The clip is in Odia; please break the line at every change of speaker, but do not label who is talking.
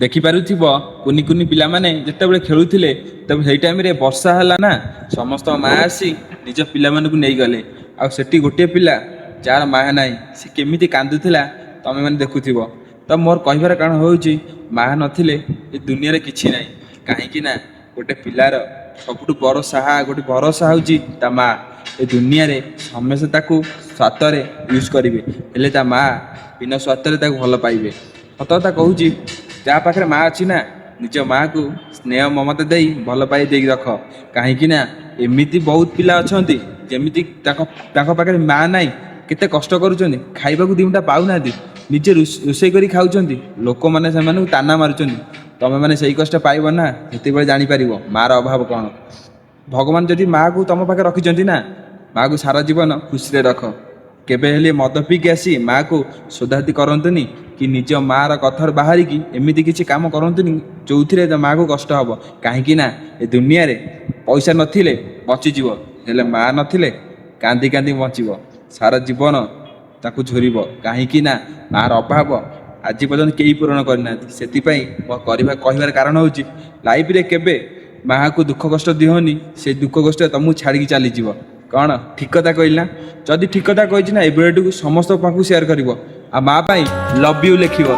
ଦେଖିପାରୁଥିବ, କୁନି କୁନି ପିଲାମାନେ ଯେତେବେଳେ ଖେଳୁଥିଲେ, ତେବେ ସେଇ ଟାଇମ୍ରେ ବର୍ଷା ହେଲା ନା, ସମସ୍ତଙ୍କ ମା ଆସି ନିଜ ପିଲାମାନଙ୍କୁ ନେଇଗଲେ। ଆଉ ସେଠି ଗୋଟିଏ ପିଲା ଯାହାର ମା ନାହିଁ, ସେ କେମିତି କାନ୍ଦୁଥିଲା ତମେମାନେ ଦେଖୁଥିବ। ତ ମୋର କହିବାର କାରଣ ହେଉଛି, ମା ନଥିଲେ ଏ ଦୁନିଆରେ କିଛି ନାହିଁ। କାହିଁକି ନା ଗୋଟେ ପିଲାର ସବୁଠୁ ବଡ଼ ସାହା, ଗୋଟେ ଭରସା ହେଉଛି ତା ମା। ଏ ଦୁନିଆରେ ସମସ୍ତେ ତାକୁ ସ୍ୱାର୍ଥରେ ୟୁଜ୍ କରିବେ, ହେଲେ ତା ମା ବିନା ସ୍ୱାର୍ଥରେ ତାକୁ ଭଲ ପାଇବେ। ସତ କଥା କହୁଛି, ଯାହା ପାଖରେ ମା ଅଛି ନା, ନିଜ ମାଆକୁ ସ୍ନେହ ମମତା ଦେଇ ଭଲ ପାଇ ଦେଇକି ରଖ। କାହିଁକି ନା ଏମିତି ବହୁତ ପିଲା ଅଛନ୍ତି, ଯେମିତି ତାଙ୍କ ପାଖରେ ମା ନାହିଁ, କେତେ କଷ୍ଟ କରୁଛନ୍ତି, ଖାଇବାକୁ 2 ମୁଠା ପାଉନାହାନ୍ତି, ନିଜେ ରୋଷେଇ କରି ଖାଉଛନ୍ତି, ଲୋକମାନେ ସେମାନଙ୍କୁ ତାନା ମାରୁଛନ୍ତି। ତମେମାନେ ସେଇ କଷ୍ଟ ପାଇବ ନା, ସେତେବେଳେ ଜାଣିପାରିବ ମାର ଅଭାବ କ'ଣ। ଭଗବାନ ଯଦି ମାଆକୁ ତମ ପାଖରେ ରଖିଛନ୍ତି ନା, ମାଆକୁ ସାରା ଜୀବନ ଖୁସିରେ ରଖ। କେବେ ହେଲେ ମଦ ପିଇକି ଆସି ମାଆକୁ ଶୋଧାଶୋଧି କରନ୍ତୁନି କି ନିଜ ମାଆର କଥାରୁ ବାହାରିକି ଏମିତି କିଛି କାମ କରନ୍ତୁନି ଯେଉଁଥିରେ ମାଆକୁ କଷ୍ଟ ହେବ। କାହିଁକି ନା ଏ ଦୁନିଆରେ ପଇସା ନଥିଲେ ବଞ୍ଚିଯିବ, ହେଲେ ମାଆ ନଥିଲେ କାନ୍ଦି କାନ୍ଦି ବଞ୍ଚିବ, ସାରା ଜୀବନ ତାକୁ ଝୁରିବ। କାହିଁକି ନା ମାଆର ଅଭାବ ଆଜି ପର୍ଯ୍ୟନ୍ତ କେହି ପୂରଣ କରିନାହାନ୍ତି। ସେଥିପାଇଁ ମୋ କରିବା କହିବାର କାରଣ ହେଉଛି, ଲାଇଫରେ କେବେ ମାଆକୁ ଦୁଃଖ କଷ୍ଟ ଦିଅନି, ସେ ଦୁଃଖ କଷ୍ଟ ତମକୁ ଛାଡ଼ିକି ଚାଲିଯିବ। କ'ଣ ଠିକ୍ କଥା କହିଲି ନା? ଯଦି ଠିକ୍ କଥା କହିଛି ନା, ଏ ଭିଡ଼ିଓଟିକୁ ସମସ୍ତଙ୍କ ପାଖକୁ ସେୟାର କରିବ ଆଉ ମା ପାଇଁ ଲଭ୍ you ଲେଖିବ।